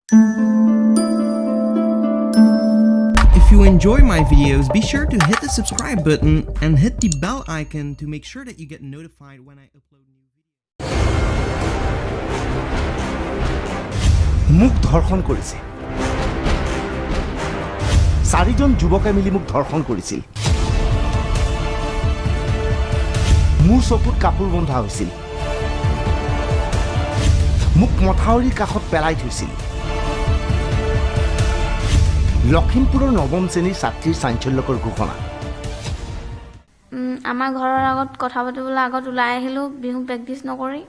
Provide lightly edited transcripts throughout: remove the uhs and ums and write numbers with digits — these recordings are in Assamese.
If you enjoy my videos, be sure to hit the subscribe button and hit the bell icon to make sure that you get notified when I upload new videos. মোক ধৰ্ষণ কৰিছে। চাৰিজন যুৱকে মিলি মোক ধৰ্ষণ কৰিছিল। মোৰ চকুত কাপোৰ বন্ধা হৈছিল। মোক মথাউৰিৰ কাষত পেলাই থৈছিল। লখিমপুৰৰ নৱম শ্ৰেণীৰ ছাত্ৰীৰ চাঞ্চল্যকৰ ঘোষণা। আমাৰ ঘৰৰ আগত কথা পাতিবলৈ আগত ওলাই আহিলোঁ, বিহু প্ৰেক্টিচ নকৰি।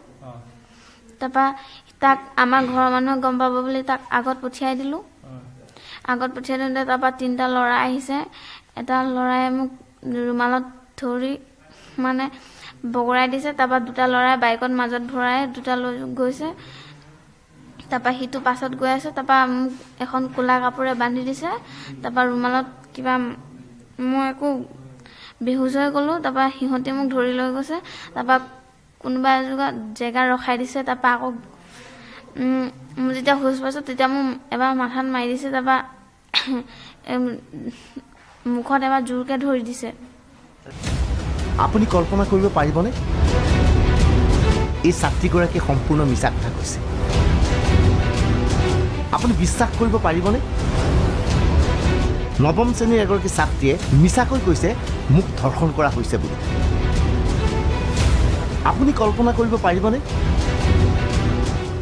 তাৰপৰা তাক আমাৰ ঘৰৰ মানুহে গম পাব বুলি তাক আগত পঠিয়াই দিলোঁ। আগত পঠিয়াই দিওঁতে তাৰপৰা তিনিটা ল'ৰা আহিছে। এটা ল'ৰাই মোক ৰুমালত ধৰি মানে বগৰাই দিছে। তাৰপৰা দুটা ল'ৰাই বাইকত মাজত ভৰাই দুটা লৈ গৈছে। তাৰপৰা সিটো পাছত গৈ আছে। তাৰপৰা মোক এখন ক'লা কাপোৰে বান্ধি দিছে। তাৰপৰা ৰুমালত কিবা মই একো বেহুচ হৈ গ'লোঁ। তাৰপৰা সিহঁতে মোক ধৰি লৈ গৈছে। তাৰপৰা কোনোবা এজোগা জেগা ৰখাই দিছে। তাৰপৰা আকৌ মোৰ যেতিয়া হুঁচ পাইছোঁ তেতিয়া মোক এবাৰ মাথাত মাৰি দিছে। তাৰপৰা মুখত এবাৰ জোৰকৈ ধৰি দিছে। আপুনি কল্পনা কৰিব পাৰিবনে এই ছাত্ৰীগৰাকীয়ে সম্পূৰ্ণ মিছা কথা কৈছে? আপুনি বিশ্বাস কৰিব পাৰিবনে নৱম শ্ৰেণীৰ এগৰাকী ছাত্ৰীয়ে মিছাকৈ কৈছে মোক ধৰ্ষণ কৰা হৈছে বুলি? আপুনি কল্পনা কৰিব পাৰিবনে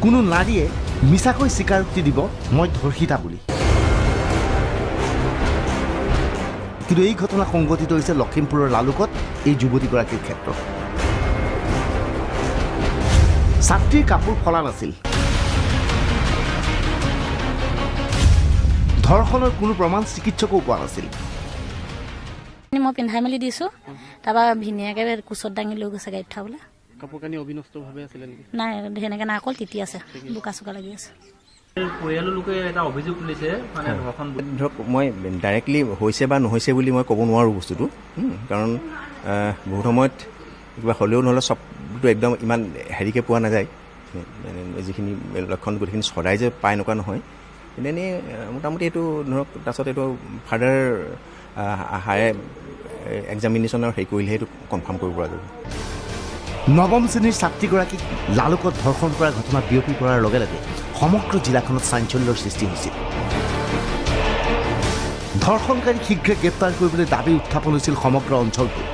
কোনো নাৰীয়ে মিছাকৈ স্বীকাৰোক্তি দিব মই ধৰ্ষিতা বুলি? কিন্তু এই ঘটনা সংঘটিত হৈছে লখিমপুৰৰ লালুকত এই যুৱতীগৰাকীৰ ক্ষেত্ৰত। ছাত্ৰীৰ কাপোৰ ফলা নাছিল, ধৰ্ষণৰ কোনো প্ৰমাণ চিকিৎসকেও পোৱা নাছিল। মই পিন্ধাই মেলি দিছোঁ। তাৰপৰা ভিনিয়াকে কোচত দাঙি লৈ গৈছে গাড়ীত উঠাবলৈ। কাপোৰ কানি অবিনষ্টভাৱে আছিলে নেকি? নাই, সেনেকৈ নাই, অকল তিতি আছে, বোকা চোকা লাগি আছে। পৰিয়ালৰ লোকে এটা অভিযোগ তুলিছে মানে ধৰ্ষণ। ধৰক মই ডাইৰেক্টলি হৈছে বা নহৈছে বুলি মই ক'ব নোৱাৰোঁ বস্তুটো, কাৰণ বহুত সময়ত কিবা হ'লেও নহ'লেও চবটো একদম ইমান হেৰিকৈ পোৱা নাযায়। মানে যিখিনি লক্ষণ গোটেইখিনি সদায় যে পায় এনেকুৱা নহয়। কিন্তু এনেই মোটামুটি এইটো ধৰক তাৰপিছত এইটো ফাৰ্ডাৰ হায়াৰ এক্সামিনেশ্যনৰ হেৰি কৰিলেহে এইটো কনফাৰ্ম কৰিব পৰা যাব। নৱম শ্ৰেণীৰ ছাত্ৰীগৰাকীক লালুকত ধৰ্ষণ কৰাৰ ঘটনা বিয়পি পৰাৰ লগে লগে সমগ্ৰ জিলাখনত চাঞ্চল্যৰ সৃষ্টি হৈছিল। ধৰ্ষণকাৰীক শীঘ্ৰে গ্ৰেপ্তাৰ কৰিবলৈ দাবী উত্থাপন হৈছিল সমগ্ৰ অঞ্চলটোত।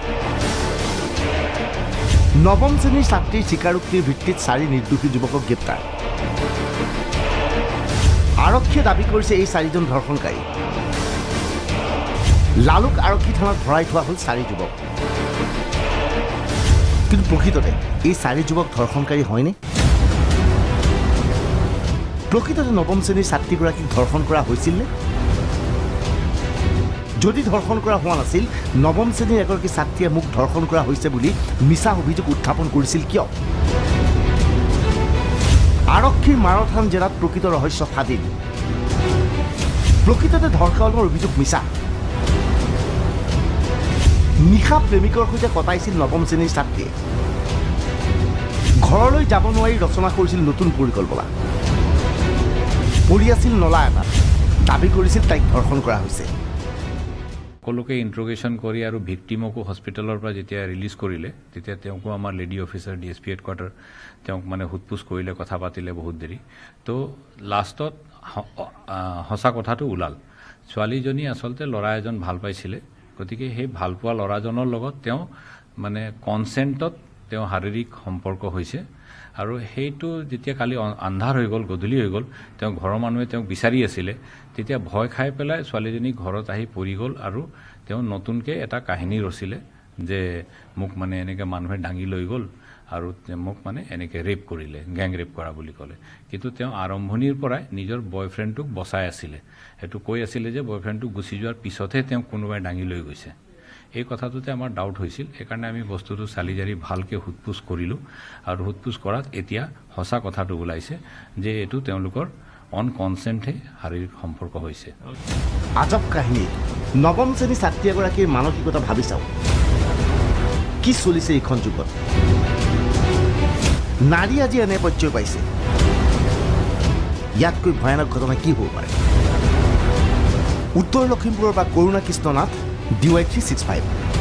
নৱম শ্ৰেণীৰ ছাত্ৰীৰ স্বীকাৰোক্তিৰ ভিত্তিত চাৰি নিৰ্দোষী যুৱকক গ্ৰেপ্তাৰ। আৰক্ষীয়ে দাবী কৰিছে এই চাৰিজন ধৰ্ষণকাৰী। লালুক আৰক্ষী থানাত ভৰাই থোৱা হ'ল চাৰি যুৱক। কিন্তু প্ৰকৃততে এই চাৰি যুৱক ধৰ্ষণকাৰী হয়নে? প্ৰকৃততে নৱম শ্ৰেণীৰ ছাত্ৰীগৰাকীক ধৰ্ষণ কৰা হৈছিল নে? যদি ধৰ্ষণ কৰা হোৱা নাছিল, নৱম শ্ৰেণীৰ এগৰাকী ছাত্ৰীয়ে মোক ধৰ্ষণ কৰা হৈছে বুলি মিছা অভিযোগ উত্থাপন কৰিছিল কিয়? আৰক্ষীৰ মাৰাথান জেৰাত প্ৰকৃত ৰহস্য ফাদিল। প্ৰকৃততে ধৰ্ষণৰ অভিযোগ মিছা। নিশা প্ৰেমিকৰ সৈতে কটাইছিল নৱম শ্ৰেণীৰ ছাত্ৰীয়ে। ঘৰলৈ যাব নোৱাৰি ৰচনা কৰিছিল নতুন পৰিকল্পনা। পৰি আছিল নলা এটাত, দাবী কৰিছিল তাইক ধৰ্ষণ কৰা হৈছে। সকলোকে ইণ্ট্ৰগেশ্যন কৰি আৰু ভিক্টিমকো হস্পিটেলৰ পৰা যেতিয়া ৰিলিজ কৰিলে তেতিয়া তেওঁকো আমাৰ lady officer D S P headquarter তেওঁক মানে সোধ পোছ কৰিলে, কথা পাতিলে বহুত দেৰি। তো লাষ্টত সঁচা কথাটো ওলাল। ছোৱালীজনী আচলতে ল'ৰা এজন ভাল পাইছিলে, গতিকে সেই ভালপোৱা ল'ৰাজনৰ লগত তেওঁ মানে কনচেণ্টত তেওঁ শাৰীৰিক সম্পৰ্ক হৈছে। আৰু সেইটো যেতিয়া কালি আন্ধাৰ হৈ গ'ল, গধূলি হৈ গ'ল, তেওঁ ঘৰৰ মানুহে তেওঁক বিচাৰি আছিলে, তেতিয়া ভয় খাই পেলাই ছোৱালীজনী ঘৰত আহি পৰি গ'ল আৰু তেওঁ নতুনকৈ এটা কাহিনী ৰচিলে যে মোক মানে এনেকৈ মানুহে দাঙি লৈ গ'ল আৰু মোক মানে এনেকৈ ৰেপ কৰিলে, গেং ৰেপ কৰা বুলি ক'লে। কিন্তু তেওঁ আৰম্ভণিৰ পৰাই নিজৰ বয়ফ্ৰেণ্ডটোক বচাই আছিলে। সেইটো কৈ আছিলে যে বয়ফ্ৰেণ্ডটোক গুচি যোৱাৰ পিছতহে তেওঁক কোনোবাই দাঙি লৈ গৈছে। এই কথাটোতে আমাৰ ডাউট হৈছিল, সেইকাৰণে আমি বস্তুটো চালি জাৰি ভালকৈ সোধ পোছ কৰিলোঁ আৰু সোধ পোছ কৰাত এতিয়া সঁচা কথাটো ওলাইছে যে এইটো তেওঁলোকৰ অন কনচেণ্টহে শাৰীৰিক সম্পৰ্ক হৈছে। আজব কাহিনী। নৱম শ্ৰেণীৰ ছাত্ৰী এগৰাকীৰ মানসিকতা ভাবি চাওক, কি চলিছে এইখন যুগত। নাৰী আজি এনে পৰ্যায় পাইছে। ইয়াতকৈ ভয়ানক ঘটনা কি হ'ব পাৰে? উত্তৰ লখিমপুৰৰ পৰা Karuna Krishna Nath, DY 365।